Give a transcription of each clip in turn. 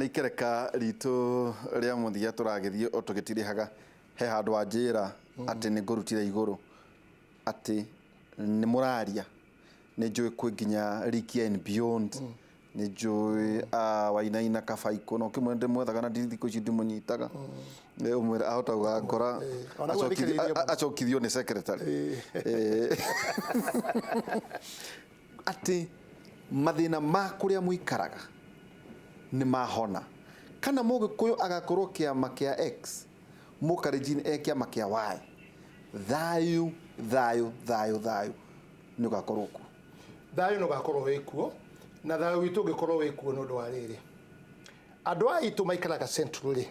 Nĩ ikereka ritũ rĩa mũthia tũragĩthiĩ o tũgĩtirĩhaga. He handũ wanjĩra atĩ nĩ ngũrutire igũrũ atĩ nĩ mũraria. Nĩ njũĩ kwĩ nginya Rikia and Beyond. Nĩ njũĩ Wainaina Kabaikũ na ũkĩmwĩra ndĩmwethaga na thikũ ici ndimũnyitaga. Ũmwĩre ahota gũgakora Ona rĩu athikĩrĩirie mũno. acokithio nĩ secretary. Atĩ mathĩna ma kũrĩa mũikaraga nĩ mahona. Kana Mũgĩkũyũ agakorwo kĩama kĩa X, Mũkalenjin e kĩama kĩa Y. Thayũ, thayũ, thayũ, thayũ nĩ ũgakorwo kuo. Thayũ nĩ ũgakorwo wĩ kuo, na thayũ witũ ũngĩkorwo wĩ kuo nĩ ũndũ wa rĩrĩ, andũ aya aitũ maikaraga Central rĩ,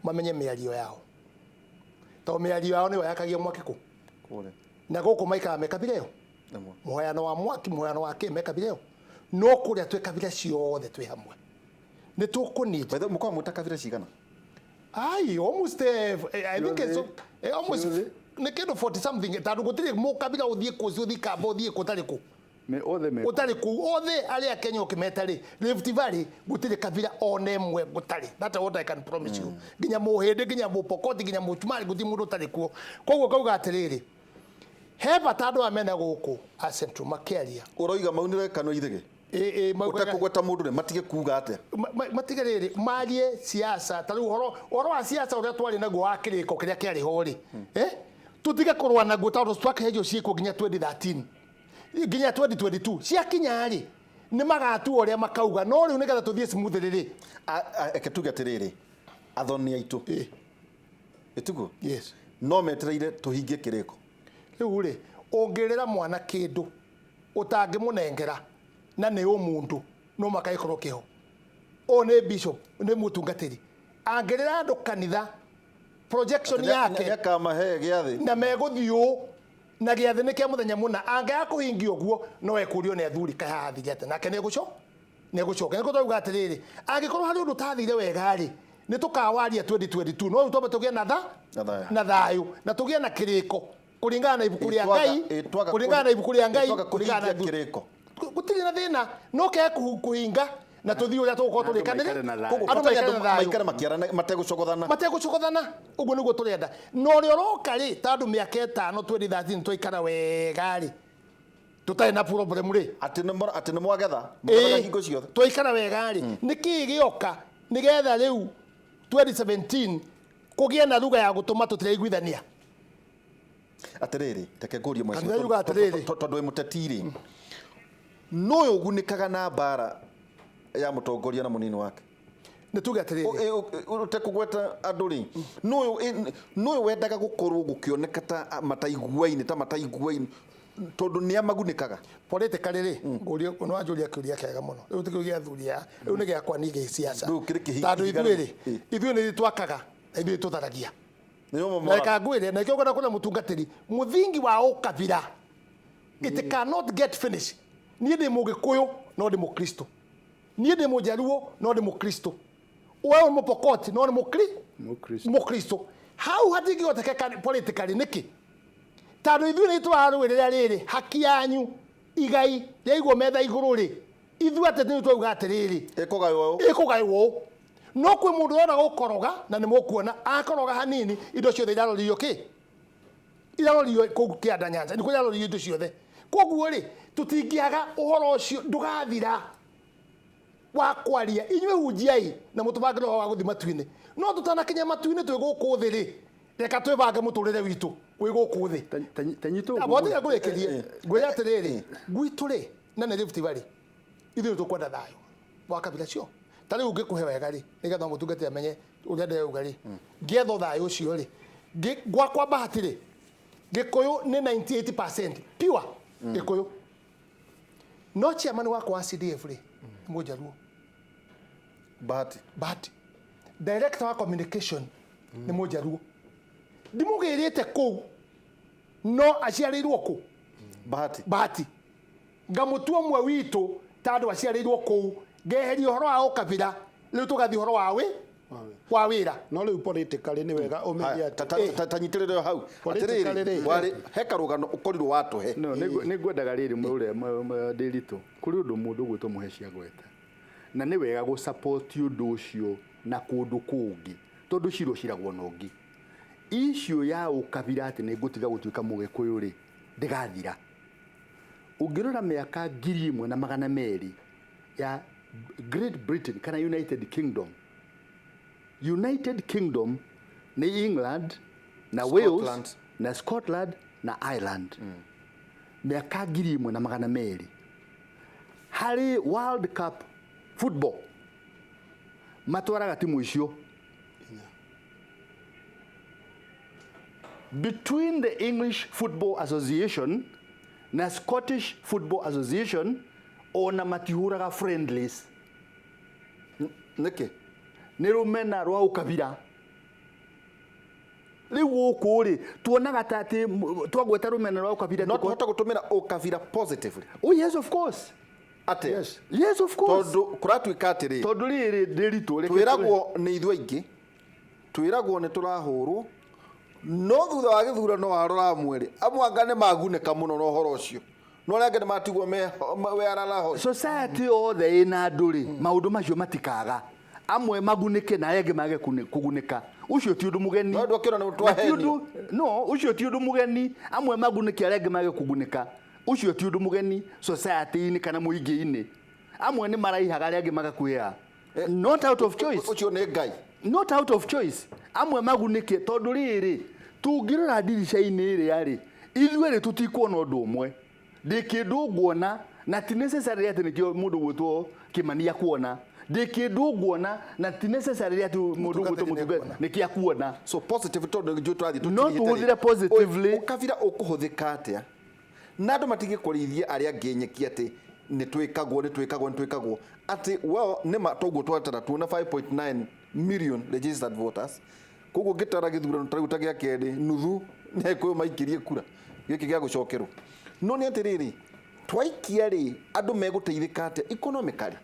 mamenye mĩario yao, tondũ mĩario yao nĩyo yakagia mwaki kũ? Kũrĩa. Na gũkũ maikaraga me kabira ĩyo, mũhoyano wa mwaki, mũhoyano wa kĩ, me kabira ĩyo, no kũrĩa twĩ kabira ciothe twĩ hamwe, nĩ tũkũnita. By the way, mũkoragwo mwĩ ta kabira cigana? Ai, almost I think it's almost nĩ kĩndũ 40 something, tondũ gũtirĩ mũkabira ũthiĩ kũ ũcio ũthiĩ Kamba ũthiĩ kũ ũtarĩ kũ. Me othe me Ũtarĩ kũu othe arĩa Kenya ũkĩmeta rĩ, Rift Valley gũtirĩ kabira ona ĩmwe gũtarĩ. That's what I can promise you. Nginya Mũhĩndĩ, nginya Mũpokoti, nginya Mũcumarĩ gũtirĩ mũndũ ũtarĩ kuo. Koguo ngauga atĩrĩrĩ, he bata andũ aya mena gũkũ a Central makĩaria. Ũroiga maunĩre kanua ithĩgĩ? Ĩ, maugaga- Ũtekũgweta mũndũ rĩ, matige kuga atĩa? Matige rĩrĩ, marie siasa. Ta rĩu ũhoro wa siasa ũrĩa twarĩ naguo wa kĩrĩko kĩrĩa kĩarĩ ho rĩ, tũtige kũrũa naguo tondũ twakĩherio ciĩkwo nginya 2013 nginya 2022 ciakinya rĩ, nĩ magatua ũrĩa makauga. No rĩu nĩgetha tũthiĩ smooth rĩ, Reke tuge atĩrĩrĩ, athoni aitũ ĩtiguo? Yes. No metereire tũhingie kĩrĩko. Rĩu rĩ, ũngĩrĩra mwana kĩndũ ũtangĩmũnengera na nĩ ũmũndũ, no mũhaka gĩkorwo kĩho. Ũyũ nĩ bishop, nĩ mũtungatĩri, angĩrĩra andũ kanitha projection yake nĩakamahe gĩathĩ na megũthiĩ ũũ na gĩathĩ nĩ kĩa mũthenya mũna, angĩaga kũhingia ũguo no ekũrio nĩ athuri kaĩ haha athire atĩa, nake nĩegũcoka. Nĩkĩo twauga atĩrĩrĩ, angĩkorwo harĩ ũndũ ũtathire wega rĩ, nĩ tũkawaria 2022, no rĩu twambe tũgĩe na tha Na thayũ. na thayũ na tũgĩe na kĩrĩko kũringana na ibuku rĩa Ngai, kũringana na ibuku rĩa Ngai, Twaga kũringana na kũhingia kĩrĩko. Gũtirĩ na thĩna, no kĩage kũhinga na tũthiĩ ũrĩa tũgũkorwo Andũ tũrĩkanĩre. maikare na thayũ. Koguo Andũ bata nĩ maikare andũ na thayũ. maikare makĩarana mategũcogothana. Mategũcogothana, ũguo nĩguo tũrenda. Na ũrĩa ũroka rĩ, tondũ mĩaka ĩtano 2013 twaikara wega rĩ, tũtarĩ na problem rĩ, Atĩ nĩ atĩ nĩ mwagetha, mũgethaga hingo ciothe. Twaikara wega rĩ, nĩkĩĩ gĩoka nĩgetha rĩu 2017 kũgĩe na ruga ya gũtũma tũtiraiguithania? Atĩrĩrĩ, reke ngũrie mheshimiwa, Kanitha yuga atĩrĩrĩ. Tondũ wĩ mũteti rĩ, nũyũ ũgunĩkaga na mbara ya mũtongoria na mũnini wake? Nĩ tuge atĩrĩrĩ, Ũtekũgweta andũ rĩ, nũyũ wendaga gũkorwo gũkĩoneka ta mataiguaine, ta mataiguaine, tondũ nĩ amagunĩkaga? Politically rĩ, ngũrie, nĩ wanjũria kĩũria kĩega mũno. Rĩu ti kĩũria gĩa athuri aya, rĩu nĩ gĩakwa niĩ gĩsiasa. Rĩu kĩrĩ kĩhi- Tondũ ihiga ithuĩ rĩ, rĩ. ithuĩ nĩ ithuĩ twakaga na ithuĩ tũtharagia. Nĩo Na momoraga. reka ngwĩre, na nĩkĩo ngwenda kwĩra mũtungatĩri, mũthingi wa ũkabira, it cannot get finished. Niĩ ndĩ Mũgĩkũyũ no ndĩ Mũkristo, niĩ ndĩ Mũjaruo no ndĩ Mũkristo, we wĩ Mũpokoti no nĩ Mũkristo. Mũkristo. Hau hatingĩhotekeka politically. Nĩkĩ? Tondũ ithuĩ nĩ tũrarũĩrĩra rĩrĩ haki yanyu, igai rĩaigwo metha igũrũ rĩ, ithuĩ ateti nĩ twauga atĩrĩrĩ, Ĩkũgaywo ũũ. Ĩkũgaywo ũũ. No kwĩ mũndũ ũrona gũkoroga, na nĩ mũkuona akoroga hanini, indo ciothe irarorio kĩ? Irarorio kũu kĩanda Nyanza, nĩkuo irarorio indo ciothe. Koguo rĩ, tũtingĩaga ũhoro ũcio ndũgathira wa kwaria. Inyuĩ hunjiai na mũtũbangĩre ũhoro wa gũthiĩ matu-inĩ, no tũtanakinya matu-inĩ twĩ gũkũ thĩ rĩ, reka twĩbange mũtũrĩre witũ wĩ gũkũ thĩ. Ta nyitũ ũguo. Amba tiga ngũrĩkĩrie, ngwĩre atĩrĩrĩ, gwitũ rĩ, na nĩ Rift Valley, ithuĩ nĩ tũkwenda thayũ wa kabira cio. Ta rĩu ngĩkũhe wega rĩ, nĩgetha mũtungatĩri amenye ũrĩa ndĩrauga rĩ, ngĩetha thayũ ũcio rĩ, gwakwa Bahati rĩ, Gĩkũyũ nĩ 98% pure Gĩkũyũ. No chairman wakwa wa CDF rĩ, nĩ Mũjaruo. Bahati. Bahati. Director wa communication nĩ Mũjaruo. Ndimũgĩrĩte kũu, no aciarĩirwo kũ? Bahati. Bahati. Ngamũtua ũmwe witũ tondũ aciarĩirwo kũu, ngeheria ũhoro wa ũkabira, rĩu tũgathiĩ ũhoro wa wĩ wa wĩra. No rĩu politically nĩ wega ũmenye atĩ Ta nyitĩrĩre hau. Politically Atĩrĩrĩ, rĩ. warĩ he karũgano ũkorirwo watũhe. No, nĩ ngwendaga rĩrĩ ũrĩa ndĩritũ kũrĩ ũndũ mũndũ ũgwĩtwo Mũheci agweta. Na nĩ wega gũ support ũndũ ũcio na kũndũ kũngĩ, tondũ cira ũciragwo na ũngĩ. Icio ya ũkabira atĩ nĩ ngũtiga gũtuĩka Mũgĩkũyũ rĩ, ndĩgathira. Ũngĩrora mĩaka 1200 ya Great Britain kana United Kingdom, United Kingdom nĩ England na Scotland. Wales na Scotland na Ireland, mĩaka 1200 harĩ World Cup football matwaraga timu icio. Between the English Football Association na Scottish Football Association, ona matihũraga friendlies. Nĩkĩ? Nĩ rũmena rwa ũkabira. Rĩu gũkũ rĩ, tuonaga ta atĩ twagweta rũmena rwa ũkabira. No tũhote gũtũmĩra ũkabira positively? Oh yes, of course. Atĩa? Yes, yes, of course. Tondũ kũratuĩka atĩrĩ, Tondũ rĩrĩ ndĩritũ reke. Twĩragwo nĩ ithuĩ aingĩ, twĩragwo nĩ tũrahũrwo, no thutha wa gĩthurano warora amwe rĩ, amwe anga nĩ magunĩka mũno na ũhoro ũcio, no arĩa angĩ nĩ matigwo weararaho. Society yothe ĩna andũ rĩ, maũndũ macio matikaga, amwe magunĩke na arĩa angĩ mage kũgunĩka. Ũcio ti ũndũ mũgeni. No andũ akĩona nĩ Na ti twahenio. ũndũ, no ũcio ti ũndũ mũgeni. Amwe magunĩke, arĩa angĩ mage kũgunĩka, ũcio ti ũndũ mũgeni society-inĩ kana mũingĩ-inĩ. Amwe nĩ maraihaga, arĩa angĩ magakuĩha, not out of choice. Ũcio nĩ Ngai. Not out of choice. Amwe magunĩke, tondũ rĩrĩ, tũngĩrora ndirica-inĩ ĩrĩa rĩ, ithuĩ rĩ, tũtikuona ũndũ ũmwe. Ndĩ kĩndũ nguona na ti necessarily atĩ nĩkĩo mũndũ gwĩtwo Kĩmani akuona. Ndĩ kĩndũ nguona na ti necessarily atĩ mũndũ gwĩtwo Mũtungatĩri mũtungatĩri nĩekuona. nĩkĩo akuona. So positive, tondũ njũĩ tũrathiĩ No tũtirihĩte rĩ. tũhũthĩre positively. Ũkabira ũkũhũthĩka atĩa na andũ matige kũrĩithia arĩa angĩ nyeki atĩ nĩ twĩkagwo, nĩ twĩkagwo, nĩ twĩkagwo, atĩ well, nĩ ma toguo twatara tuona 5.9 million registered voters. Koguo ngĩtara gĩthurano ta rĩu ta gĩa kerĩ, nuthu nĩ Agĩkũyũ maikirie kura gĩkĩ gĩa gũcokerwo. No nĩ atĩrĩrĩ, twaikia rĩ, andũ megũteithĩka atĩa economically?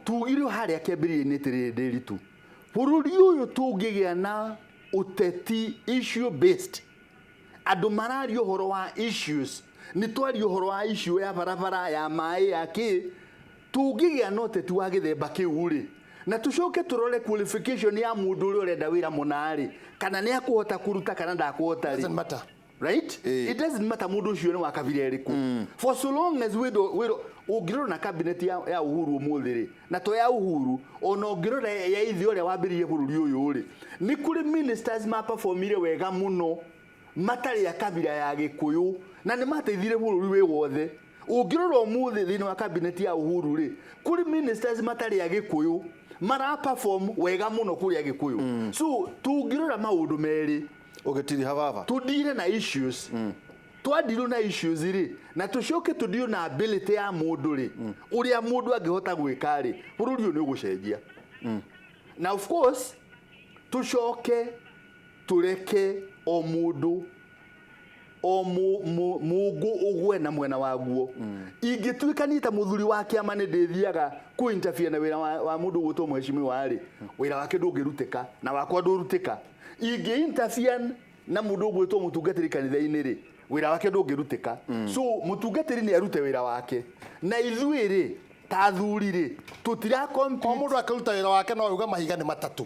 Tugire harĩa kĩambĩrĩria-inĩ atĩrĩrĩ, ndĩritũ, bũrũri ũyũ tũngĩgĩa na ũteti issue based, andũ mararia ũhoro wa issues, nĩ twaria ũhoro wa issue ya barabara, ya maĩ, ya kĩ, tũngĩgĩa na ũteti wa gĩthemba kĩu rĩ, na tũcoke tũrore qualification ya mũndũ ũrĩa ũrenda wĩra mũna rĩ, kana nĩ akũhota kũruta kana ndakũhota rĩ. Doesn't matter. Right? It doesn't matter mũndũ ũcio nĩ wa kabira ĩrĩkũ, for so long as wĩro ũngĩrora na cabinet ya Uhuru ũmũthĩ rĩ, na to ya Uhuru, ona ũngĩrora ya ithe ũrĩa wambĩrĩirie bũrũri ũyũ rĩ, nĩ kũrĩ ministers maperformire wega mũno matarĩ a kabira ya Gĩkũyũ na nĩ mateithire bũrũri wĩ wothe. Ũngĩrora ũmũthĩ thĩinĩ wa cabinet ya Uhuru rĩ, kũrĩ ministers matarĩ a Gĩkũyũ mara perform wega mũno kũrĩ Agĩkũyũ. So tũngĩrora maũndũ merĩ, Ũgĩtiriha baba, tudire na issues, twadirwo na issues rĩ, na tũcoke tũdirwo na ability ya mũndũ rĩ, ũrĩa mũndũ angĩhota gwĩka rĩ, bũrũri ũyũ nĩ ũgũcenjia. Na of course tũcoke tũreke o mũndũ o mũngũ ũgwe na mwena waguo. Ingĩtuĩka niĩ ta mũthuri wa kĩama nĩ ndĩthiaga kũ interfere na wĩra wa mũndũ ũgwĩtwo mheshimiwa rĩ, wĩra wake ndũngĩrutĩka na wakwa ndũrutĩka. Ingĩ interfere na mũndũ ũgwĩtwo mũtungatĩri kanitha-inĩ rĩ, wĩra wake ndũngĩrutĩka. So mũtungatĩri nĩ arute wĩra wake, na ithuĩ rĩ, ta athuri rĩ, tũtira O compete. mũndũ akĩruta wĩra wake, no auga mahiga nĩ matatũ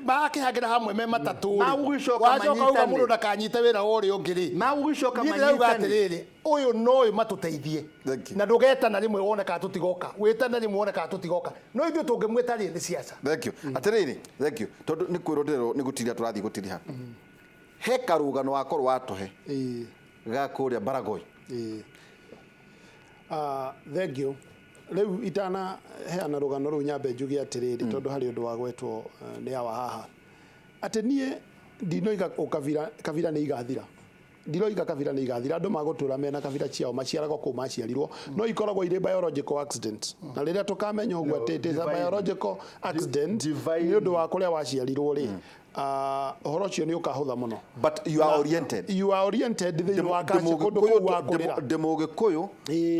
makĩhangĩra hamwe me matatũ rĩ, Magũgĩcoka wacoka uga manyitane. mũndũ ndakanyite wĩra wa ũrĩa ũngĩ rĩ. Magũgĩcoka Niĩ ndĩrauga manyitane. atĩrĩrĩ, ũyũ no ũyũ matũteithie. Thank you. Na ndũgetana rĩmwe wone kana tũtigoka, wĩtane rĩmwe wone kana tũtigoka, no ithuĩ tũngĩmwĩta rĩ, nĩ ciaca. Thank you. Atĩrĩrĩ, thank you, tondũ nĩ kwĩrwo ndĩrerwo nĩ gũtiria tũrathiĩ gũtiriha. He karũgano wakorwo watũhe ga kũrĩa Baragoi. Ah, thank you. Rĩu itana heana rũgano rũu, nyambe njuge atĩrĩrĩ, tondũ harĩ ũndũ wagwetwo nĩ awa haha, atĩ niĩ ndinoiga ũkabira, kabira nĩ igathira. Ndiroiga kabira nĩ igathira. Andũ magũtũra mena kabira ciao, maciaragwo kũu maciarirwo, no ikoragwo irĩ biological accident, na rĩrĩa tũkamenya ũguo atĩ it is a Divine. biological accident Divine. nĩ ũndũ wa kũrĩa waciarirwo rĩ, ũhoro ũcio nĩ ũkahũtha mũno. But you are oriented. You are oriented thĩinĩ wa culture, kũndũ kũu wakũrĩra. Ndĩ Mũgĩkũyũ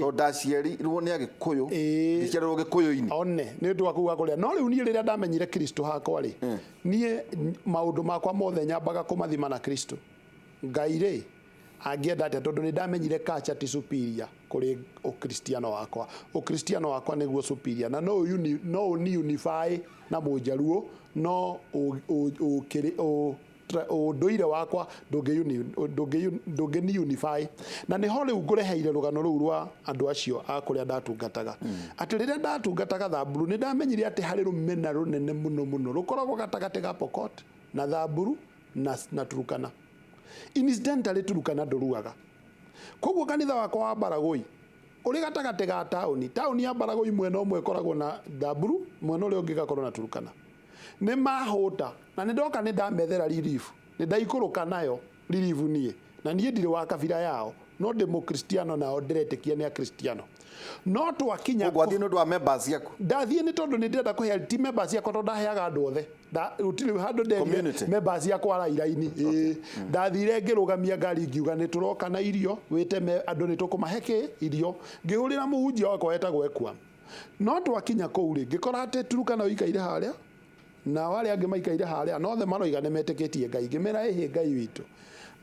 tondũ ndaciarirwo nĩ Agĩkũyũ, ngĩciarĩrwo Gĩkũyũ-inĩ. One nĩ ũndũ wa kũu wakũrĩra. No rĩu niĩ rĩrĩa ndamenyire Kristo hakwa rĩ, niĩ maũndũ makwa mothe nyambaga kũmathima na Kristo. Ngai rĩ, Angĩenda atĩa? Tondũ nĩ ndamenyire culture ti superior kũrĩ ũkristiano wakwa. Ũkristiano wakwa nĩguo superior, na no ũni unify na mũnjaruo, no ũndũire wakwa ndũngĩ unify. Na nĩho rĩu ngũreheire rũgano rũu rwa andũ acio a kũrĩa ndatungataga, atĩ rĩrĩa ndatungataga Thamburu, nĩ ndamenyire atĩ harĩ rũmena rũnene mũno mũno rũkoragwo gatagatĩ ga Pokot na Thamburu na Turukana. Incidentally, Turukana ndũruaga. Koguo kanitha wakwa wa Baragoi ũrĩ gatagatĩ ga taũni. Taũni ya Baragoi mwena ũmwe ĩkoragwo na Thamburu, mwena ũrĩa ũngĩ ĩgakorwo na Turukana. Nĩ mahũta na nĩ ndoka, nĩ ndamethera relief, nĩ ndaikũrũka nayo relief. Niĩ na niĩ ndirĩ wa kabira yao, no ndĩ mũkristiano, nao ndĩretĩkia nĩ akristiano, no twakinya Ũguo athiĩ nĩ ũndũ wa members ciaku? Ndathiĩ nĩ tondũ nĩ ndĩrenda kũhe, ti members ciakwa, tondũ ndaheaga andũ othe. Gũtirĩ handũ nderire Community. members ciakwa rairaini. Ĩĩ, ndathire ngĩrũgamia ngari, ngiuga nĩ tũroka na irio, wĩte andũ, nĩ tũkũmahe kĩ irio. Ngĩhũrĩra mũhunjia wakwa wetagwo Ekwa. No twakinya kũu rĩ, ngĩkora atĩ Turukana ũikaire harĩa nao arĩa angĩ maikaire harĩa, na othe maroiga nĩ metĩkĩtie Ngai. Ngĩmera, ĩhĩ, Ngai witũ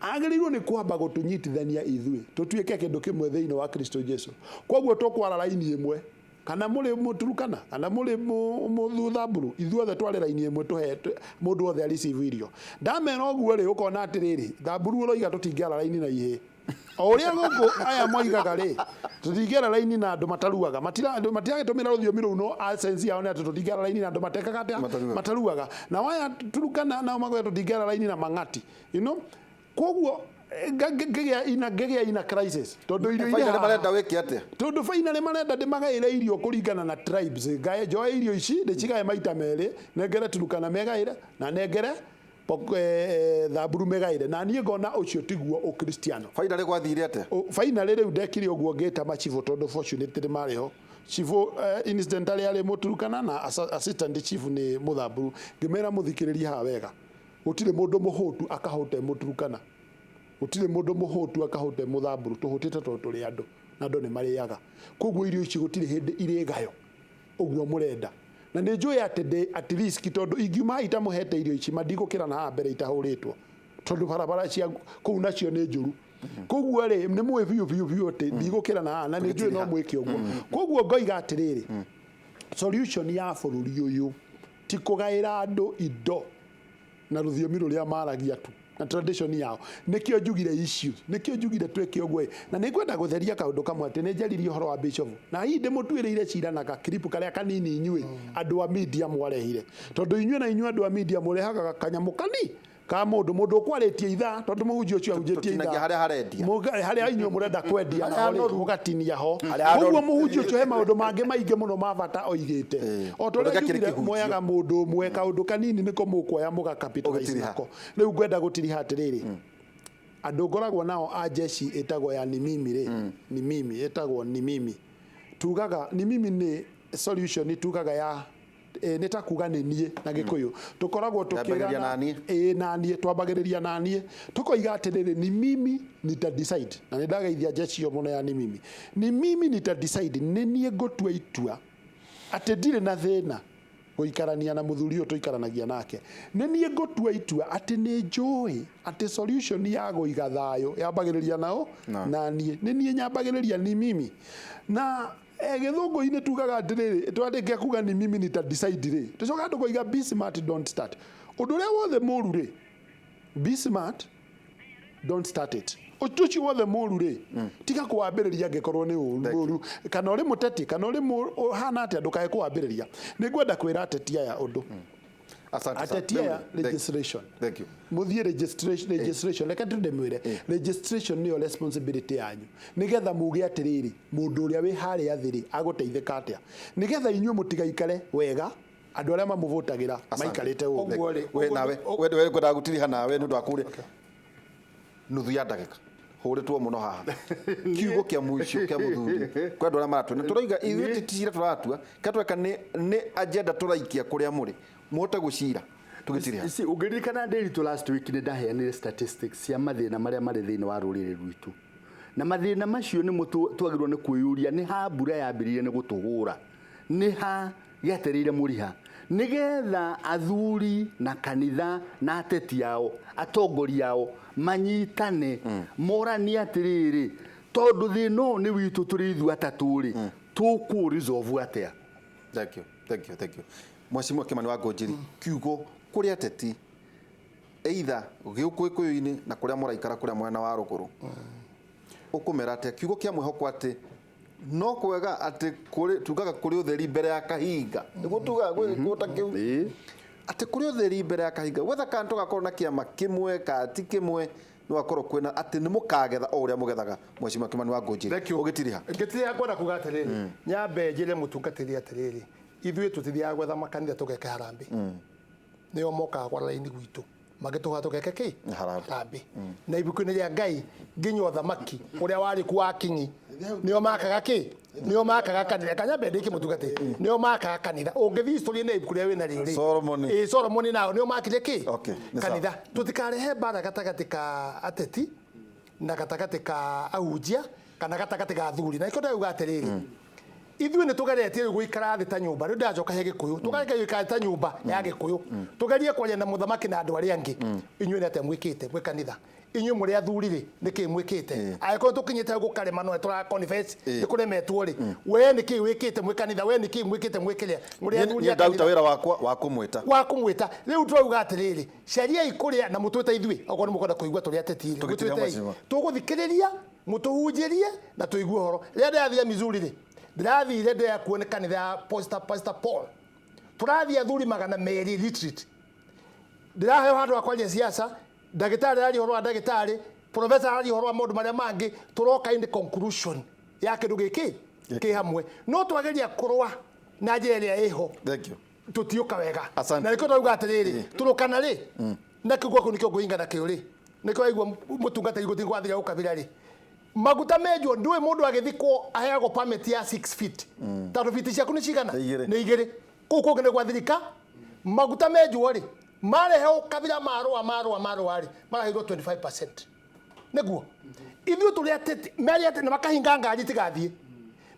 agĩrĩirwo nĩ kwamba gũtũnyitithania ithuĩ tũtuĩke kĩndũ kĩmwe thĩinĩ wa Kristo Jesu. Koguo tũkwara raini ĩmwe, kana mũrĩ mũturukana kana mũrĩ mũthamburu, ithuothe tware raini ĩmwe, tũhe mũndũ wothe areceive irio. Ndamera ũguo rĩ, ũkona atĩrĩrĩ, Thamburu ũroiga tũtingĩara raini na ihĩ, o ũrĩa gũkũ aya moigaga rĩ, tũtingĩara raini na andũ mataruaga. Matiragĩtũmĩra rũthiomi rũu, no sense yao nĩ atĩ tũtingĩara raini na andũ matekaga atĩa? Mataruaga. Mataruaga. Na aya Turukana nao magoya tũtingĩara raini na mang'ati. Koguo ngĩgĩa ina crisis, tondũ irio irĩ Finally haha. Marenda wĩke atĩa? Tondũ finally marenda ndĩmagaĩre irio kũringana na tribes. Ngae njoe irio ici ndĩcigae maita merĩ, nengere Turukana megaĩre na nengere Thamburu megaĩre, na niĩ ngona ũcio tiguo ũkristiano. Finally gwathire atĩa? Finally rĩu ndekire ũguo, ngĩta macibũ, tondũ fortunately marĩ ho. Cibũ incidentally arĩ mũturukana na assistant chief nĩ mũthamburu. Ngĩmera, mũthikĩrĩrie haha wega, gũtirĩ mũndũ mũhũtu akahũte mũturukana, gũtirĩ mũndũ mũhũtu akahũte mũthamburu. Tũhũtĩte tondũ tũrĩ andũ na andũ nĩ marĩaga. Koguo irio ici gũtirĩ hĩndĩ irĩgayo ũguo mũrenda, na nĩ njũĩ atĩ ndĩ at risk, tondũ ingiuma haha itamũhete irio ici, mandigũkĩra na haha mbere itahũrĩtwo, tondũ barabara cia kũu nacio nĩ njũru. Koguo rĩ, nĩ mũĩ biũ biũ biũ atĩ ndigũkĩra na haha, na nĩ njũĩ no mwĩke ũguo. Koguo ngoiga atĩrĩrĩ, solution ya bũrũri ũyũ ti kũgaĩra andũ indo na rũthiomi rũrĩa maragia tu na tradition yao. Nĩkĩo njugire issues, nĩkĩo njugire twĩke ũguo. Na nĩ ngwenda gũtheria kaũndũ kamwe, atĩ nĩ njaririe ũhoro wa bishop, na hihi ndĩmũtuĩrĩire cira na gakiripu karĩa kanini inyuĩ andũ a media mwarehire, tondũ inyuĩ na inyuĩ andũ a media mũrehaga kanyamũ kani ka mũndũ ũkwarĩtie ithaa, tondũ mũhunjia ũcio ahunjĩtie Tũtinagia ithaa harĩa harendia. Harĩa inyuĩ mũrenda kwendia, Harĩa naho rĩ, hanoru. mũgatinia ho. Harĩa hanoru. Koguo mũhunjia ũcio he maũndũ mangĩ maingĩ mũno ma bata oigĩte. O ta ũrĩa Tondũ gĩakĩrĩ njugire, kĩhunjio. moyaga mũndũ ũmwe kaũndũ kanini nĩko mũkuoya mũgacapitalize Ũgĩtiriha. nako. Rĩu ngwenda gũtiriha atĩrĩrĩ, andũ ngoragwo nao a jeshi ĩtagwo ya nimimi rĩ, nimimi ĩtagwo nimimi, tugaga nimimi nĩ solution, tugaga ya nĩ ta kuga nĩ niĩ na gĩkũyũ tũkoragwo Yambagĩrĩria tũkĩrana na niĩ. Ĩĩ, na niĩ twambagĩrĩria na niĩ, tũkoiga atĩrĩrĩ, ni mimi nita decide. Na nĩ ndageithia jeshi ĩyo mũno ya ni mimi. Ni mimi nita decide, nĩ niĩ ngũtua itua atĩ ndirĩ na thĩna gũikarania na mũthuri ũyũ tũikaranagia nake. Nĩ niĩ ngũtua itua atĩ nĩ njũĩ atĩ solution ya gũiga thayũ yambagĩrĩria nao na niĩ. Nĩ niĩ nyambagĩrĩria, ni mimi. Na gĩthũngũ-inĩ tugaga atĩrĩrĩ, twandĩkia kuga ni mimi nita decide rĩ, tũcokaga tũkoiga, be smart, don't start. Ũndũ ũrĩa wothe mũru rĩ, be smart, don't start it. Ũndũ ũcio wothe mũru rĩ, tiga kũwambĩrĩria. Angĩkorwo nĩ ũru mũru, kana ũrĩ mũteti, kana ũrĩ ũhana atĩa, ndũkae kũwambĩrĩria. Nĩ ngwenda kwĩra ateti aya ũndũ. Asante sana. Ateti aya, Thank you. registration. Thank you. Mũthiĩ registration, registration, reke tũndĩmwĩre, registration nĩyo responsibility yanyu, nĩgetha muge atĩrĩrĩ, mũndũ ũrĩa wĩ harĩa thĩ rĩ, agũteithĩka atĩa, nĩgetha inyuĩ mũtigaikare wega, andũ arĩa mamũvũtagĩra maikarĩte ũguo. Ũguo rĩ, We nawe we ngwendaga gũtiriha nawe nĩ ũndũ wa kũrĩa nuthu ya ndagĩka hũrĩtwo mũno haha. Kiugo kĩa mũico kĩa mũthuri kwĩ andũ arĩa maratua, na tũroiga ithuĩ ti cira tũratua, kĩrĩa tweka nĩ agenda tũraikia kũrĩa mũrĩ mũhote gũcira tũgĩtiriha. Ici ũngĩririkana ndĩritũ, last week nĩ ndaheanire statistics cia mathĩna marĩa marĩ thĩinĩ wa rũrĩrĩ rwitũ, na mathĩna macio nĩmo twagĩrĩirwo nĩ kwĩyũria nĩ ha mbura yambĩrĩirie nĩ gũtũhũra, nĩ ha gĩatereire mũriha. Nigetha athuri na kanitha na ateti ao atongoria ao manyitane moranie atiriri tondu thina ũyũ nĩ witũ tũrĩ ithuĩ atatũ rĩ tũkũ resolve atĩa. Thank you, thank you, thank you. Mheshimiwa Kimani wa Ngunjiri, kiugo kũrĩ ateti either gĩũkũyũ-inĩ na kũrĩa mũraikara kũrĩa mwena wa rũgũrũ, ũkũmera atĩa kiugo kĩa mwĩhoko atĩ no kwega atĩ kũrĩ tugaga kũrĩ ũtheri mbere ya kahinga, nĩguo tugaga gwĩ gĩkũyũ ta kĩu, atĩ kũrĩ ũtheri mbere ya kahinga, wetha kana tũgakorwo na kĩama kĩmwe kana ti kĩmwe, no akorwo kwĩna atĩ nĩ mũkagetha o ũrĩa mũgethaga. Mheshimiwa Kimani wa Ngunjiri, ũgĩtiriha. Ngĩtiriha ngwenda kuga atĩrĩrĩ, nyambe njĩre mũtungatĩri atĩrĩrĩ, ithuĩ tũtithiaga gwetha makanitha tũgeke harambĩ, nĩo mokaga kwa raini gwitũ magĩtũha tũgeke kĩ Harambĩ. Na ibuku-inĩ rĩa Ngai nginya ũthamaki ũrĩa warĩ kuo wa kinyi nĩo makaga kĩ, nĩo makaga kanitha. Kanyambe ndĩke mũtungatĩri, nĩo makaga kanitha. Ũngĩthiĩ history-inĩ ibuku rĩrĩa wĩna rĩo rĩ, Solomoni. Ĩ, Solomoni nao nĩo makire kĩ Okay, nĩ sawa. kanitha. Tũtikarehe mbara gatagatĩ ka ateti na gatagatĩ ka ahunjia kana gatagatĩ ka athuri. Na nĩkĩo ndĩrauga atĩrĩrĩ, ithuĩ nĩ tũgeretie rĩu gũikara thĩ ta nyũmba. Rĩu ndĩracoka he Gĩkũyũ, tũgerie gũikara thĩ ta nyũmba ya Gĩkũyũ, tũgerie kwaria na mũthamaki na andũ arĩa angĩ. Inyuĩ nĩ atĩa mwĩkĩte mwĩ kanitha? Inyuĩ mũrĩ athuri rĩ, nĩ kĩĩ mwĩkĩte? Angĩkorwo tũkinyĩte hau gũkarema no tũra confess nĩ kũremetwo rĩ, we nĩ kĩĩ wĩkĩte mwĩ kanitha? We nĩ kĩĩ mwĩkĩte mwĩ kĩrĩa mũrĩ athuri Niĩ a ndaruta kanitha? wĩra wakwa wa kũmwĩta. Wa kũmwĩta. Rĩu tũrauga atĩrĩrĩ, cariai kũrĩa na mũtwĩte ithuĩ, okorwo nĩ mũkwenda kũigua tũrĩ ateti rĩ, Tũgĩtĩre mũtwĩtei. mheshimiwa. Tũgũthikĩrĩria, mũtũhunjĩrie na tũigue ũhoro. Rĩrĩa ndĩrathire Missouri rĩ, ndĩrathire ndĩrakuo nĩ kanitha ya Pastor Paul, tũrathiĩ athuri 200 retreat, ndĩraheo handũ ha kwaria siasa, ndagĩtarĩ araria ũhoro wa ndagĩtarĩ, professor araria ũhoro wa maũndũ marĩa mangĩ, tũroka in the conclusion ya kĩndũ gĩkĩ kĩ hamwe. No twageria kũrũa na njĩra ĩrĩa ĩho, Thank you. tũtiũka wega. Asante. Na nĩkĩo ndauga atĩrĩrĩ, tũrũkana rĩ, na kĩu gwaku nĩkĩo ngũhinga nakĩo rĩ, nĩkĩo waigua mũtungatĩri gũthiĩ gwathira ũkabira rĩ, maguta menjwo ndũĩ mũndũ agĩthikwo aheagwo permit ya 6 feet, tondũ fiti ciaku nĩ cigana? Nĩ igĩrĩ. Nĩ igĩrĩ. Kũu kũngĩ nĩ gwathirika maguta menjwo rĩ, marehe ũkabira marũa marũa marũa rĩ, maraheirwo 25%. Nĩguo ithuĩ tũrĩ ateti marĩ ateti na makahinga ngari itigathiĩ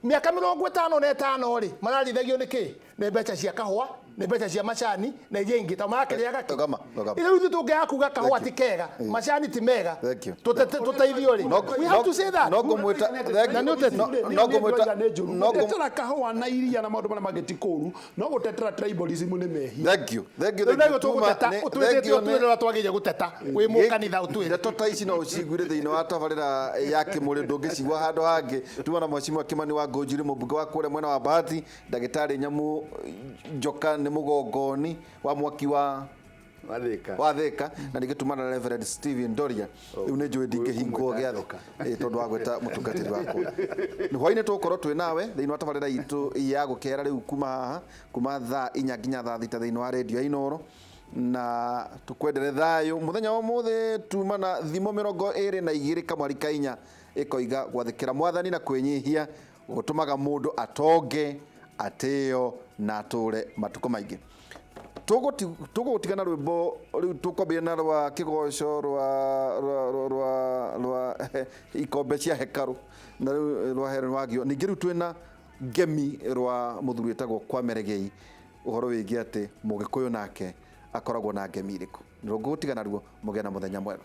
mĩaka 55 rĩ, mararithagio nĩ kĩ? Nĩ mbeca cia kahũa, nĩ mbeca cia macani na iria ingĩ ta marakĩrĩaga kĩ. Rũgama, rũgama. Rĩu ithuĩ tũngĩaga kuga kahũa Thank ti you. kega, macani ti mega, Thank you. tũteithio rĩ, we have to say that. No ngũmwĩta, thank Na nĩ you. ũteti. No ngũmwĩta, no ngũmwĩta. Gũtetera kahũa na iria na maũndũ marĩa mangĩ ti kũũru, no gũtetera tribalism nĩ mehia. Thank you. Thank you. Rĩu Thank you. naguo Tuma tũgũteta, nĩ- ũtwĩrĩte thank you nĩ- ũtwĩre ũrĩa twagĩrĩire gũteta wĩ mũkanitha ũtwĩre. Ndeto ta ici no ũciguire thĩinĩ wa tabarĩra ya kĩmũrĩ, ndũngĩcigua handũ hangĩ. Tuma na Mheshimiwa Kimani wa Ngunjiri, mũmbunge wa kũrĩa mwena wa Bahati, ndagĩtarĩ Nyamu Njoka nĩ mũgongoni wa mwaki wa Wathĩka. wa Thĩka, na ningĩ tuma na Reverend Steven Ndoria. Rĩu nĩ njũĩ ndingĩhingwo gĩathĩ tondũ wa gwĩta mũtungatĩri wakwa. Nĩ hwainĩ tũgũkorwo twĩ nawe thĩinĩ wa tabarĩra itũ ya gũkera rĩu kuma haha kuma thaa 4 nginya thaa 6 thĩinĩ wa redio ya Inooro, na tũkwendere thayũ mũthenya wa ũmũthĩ. Tuma na thimo 22 kamwari ka inya ĩkoiga gwathĩkĩra mwathani na kwĩnyihia gũtũmaga mũndũ atonge, atĩo na atũre matukũ maingĩ. Tũgũtigana rwĩmbo rĩu tũkwambĩrĩria na rwa kĩgoco rwa rwa rwa rwa rwa ikombe cia hekarũ, na rĩu rwa Helen Wagio. Ningĩ rĩu twĩna ngemi rwa mũthuri wĩtagwo Kwame Regei, ũhoro wĩgiĩ atĩ mũgĩkũyũ nake akoragwo na ngemi irĩkũ. Nĩ ngũgũtiga naruo, mũgĩe na mũthenya mwega.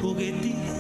Ũgĩti.